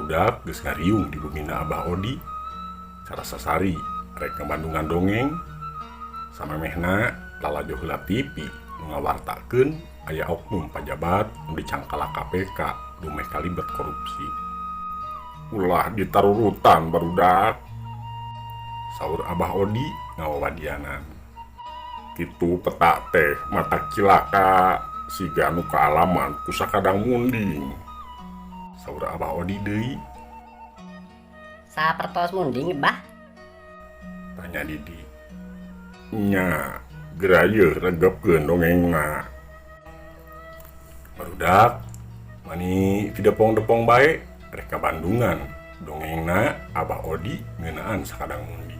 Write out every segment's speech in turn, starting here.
Barudak geus ngariung di bumina Abah Odi. Carasa sari rek ngabandungan dongeng. Samemehna lalajo heula TV nu ngawartakeun aya oknum pajabat nu dicangkalak KPK dumeh kalibet korupsi. Ulah ditarurutan barudak. Saur Abah Odi ngawawadianan. Kitu peta teh mata cilaka siga nu kaalaman ku sakadang munding. Saur Abah Odi deui. Sapertos munding, Bah? Tanya Didi. Nya, geura yeuh regepkeun dongengna. Barudak mani didepong-depong bae rek ka Bandungan dongengna Abah Odi ngeunaan sakadang munding.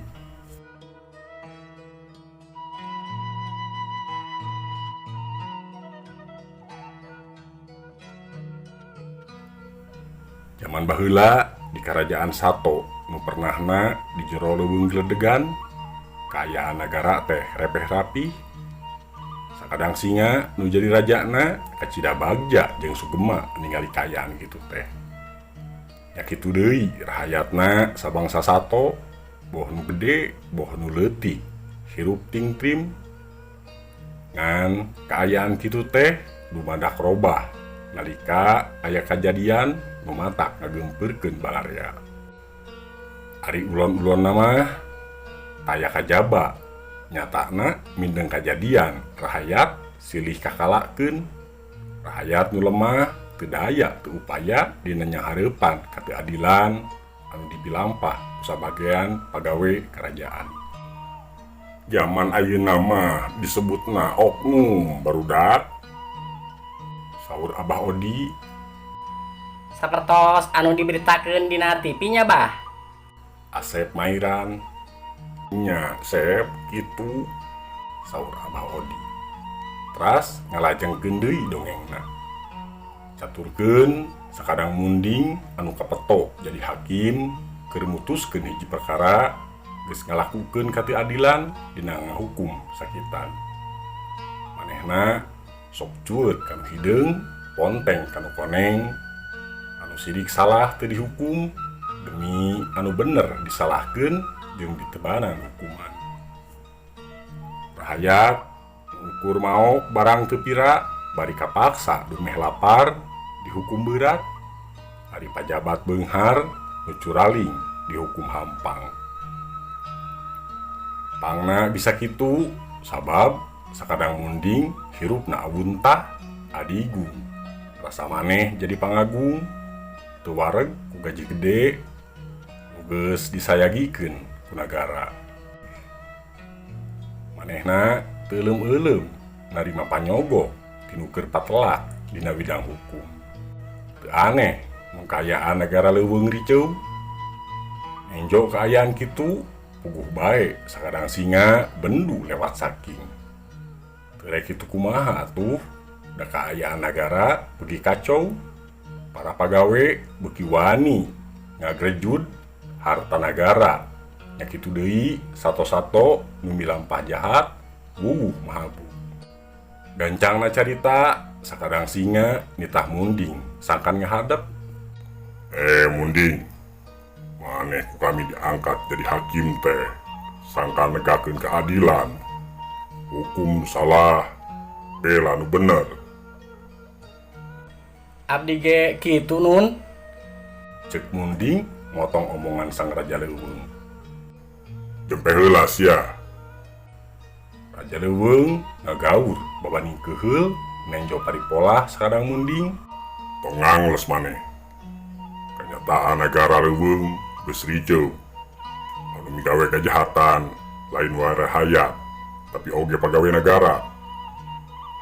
Jaman baheula di karajaan Sato nu pernahna di jero leuweung gledegan, kaayaan nagara teh repeh rapih. Sakadang singa nu jadi rajana kacida bagja jeung sugema ningali kaayaan kitu teh. Nya kitu deui rahayatna sabangsa Sato, boh nu gede boh nu leutik, hirup tingtrim. Ngan kaayaan kitu teh dumadak robah nalika aya kajadian nu matak ngagempeurkeun balarea. Ari ulon-ulonna mah taya kajaba, nyatana mindeng kajadian rahayat silih kakalakeun. Rahayat nu lemah teu daya teu upaya dina nyahareupan kateuadilan anu dipilampah ku sabagean pagawe karajaan. Jaman ayeuna mah disebutna oknum barudak. Saur Abah Odi. Sapertos anu diberitakeun dina TV nya, Bah? Asep Mairan. Nya, Sep, kitu. Saur Abah Odi. Teras ngalajengkeun deui dongengna. Caturkeun sakadang munding anu kapeto jadi hakim keur mutuskeun hiji perkara geus ngalakukeun kateuadilan dina ngahukum sakitan. Manehna sok cueut kanu hideung, ponteng kanu koneng, anu sidik salah teu dihukum demi anu bener disalahkeun jeung ditebanan hukuman. Rahayat ngukur maok barang teu pira bari kapaksa dumeh lapar dihukum berat. Ari pajabat beunghar nu curaling dihukum hampang. Pangna bisa kitu sabab sakadang munding hirupna awuntah adigung. Rasa maneh jadi pangagung teu wareg ku gaji gede nu geus disayagikeun ku nagara. Manehna teu euleum-euleum narima panyogo tinu keur patelak dina widang hukum. Teu aneh mun kaayaan nagara leuweung riceuh. Enjo kaayaan kitu puguh bae sakadang singa bendu lewat saking. Teu rek kitu kumaha atuh da kaayaan nagara beuki kacau. Para pagawe beuki wani ngagrejud harta nagara. Nya kitu deui sato-sato nu milampah jahat wuwuh mahabu. Gancangna carita sakadang singa nitah munding sangkan ngahadep. Munding, maneh ku kami diangkat jadi hakim teh sangkan negakeun keadilan. Hukum salah, bela nu bener. Abdi ge kitu nun. Cek munding motong omongan sang raja leuweung. Jempe heula sia. Raja leuweung ngagaur babaning keuheul nenjo paripolah sakadang munding. Tong ngangles maneh. Kanyataan nagara leuweung geus riceuh. Anu migawe kajahatan lain wae rahayat, tapi oge pagawe nagara.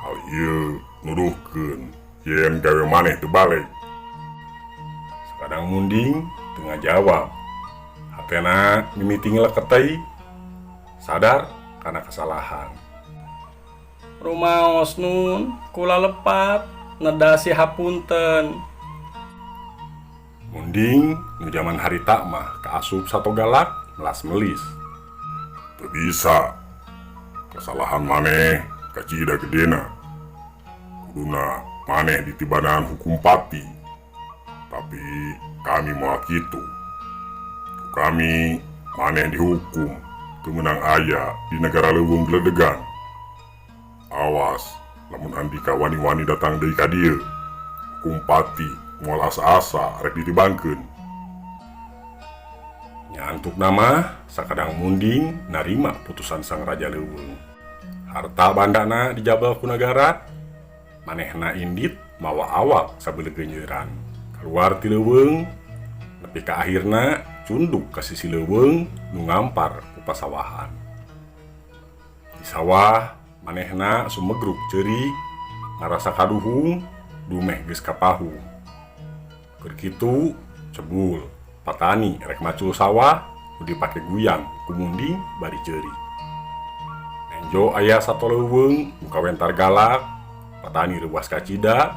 Hal ieu nuduhkeun yen gawe maneh teu balik. Sakadang munding teu ngajawab. Hatena mimiti ngeleketei, sadar kana kesalahan. Rumaos nun, kula lepat, nedasi hapunten. Munding nu jaman harita mah kaasup sato galak melas melis. Teu bisa. Kesalahan maneh kacida gedena. Kuduna maneh ditibanan hukum pati. Tapi Kami moal kitu. Ku kami maneh dihukum teu meunang aya di nagara Leuweung Gledegan. Awas lamun andika wani-wani datang deui ka dieu. Hukum pati moal asa-asa rek ditibangkeun. Nya antukna mah sakadang munding narima putusan sang raja leuweung. Harta bandana dijabel ku nagara, manehna indit mawa awak sabeulegeunyeran. Kaluar ti leuweung nepi ka akhirna cunduk ka sisi leuweung nu ngampar ku pasawahan. Di sawah manehna sumegruk ceurik ngarasa kaduhung dumeh geus kapahung. Keur kitu cebul patani rek macul sawah nu dipake guyang ku munding bari ceurik. Nenjo aya sato leuweung nu kawentar galak, patani reuwas kacida,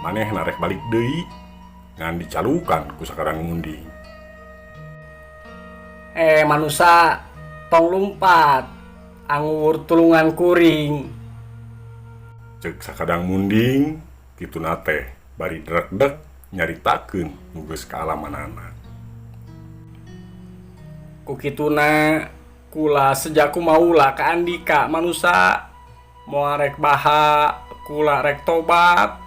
manehna rek balik deui ngan dicalukan ku sakadang munding. Eh, manusa, tong lumpat, anggur tulungan kuring. Cek sakadang munding kituna teh bari drekdek nyaritakeun nu geus kaalamanana. Ku kituna kula seja kumaula ka andika manusa, moal rek baha kula rek tobat.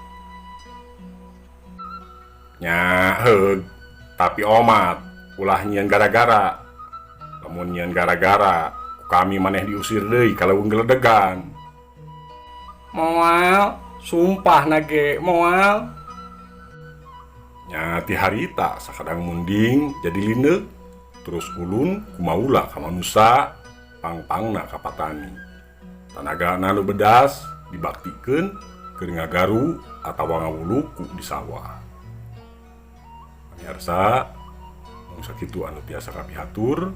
Nya heug, tapi omat ulah nyieun gara-gara. Lamun nyieun gara-gara ku kami maneh diusir deui ka Leuweung Gledegan. Moal, sumpah nage moal. Nya ti harita sakadang munding jadi lineuk terus ulun kumaula ka manusa pangpangna ka patani. Tanagana nu bedas dibaktikeun keur ngagaru atawa ngawuluku di sawah. Pamiarsa, mung sakitu anu tiasa kapihatur,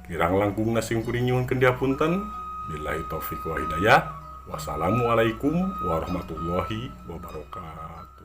kirang langkungna sim kuring nyuhunkeun dihapunten. Billahi taufik wa hidayah. Wassalamualaikum warahmatullahi wabarakatuh.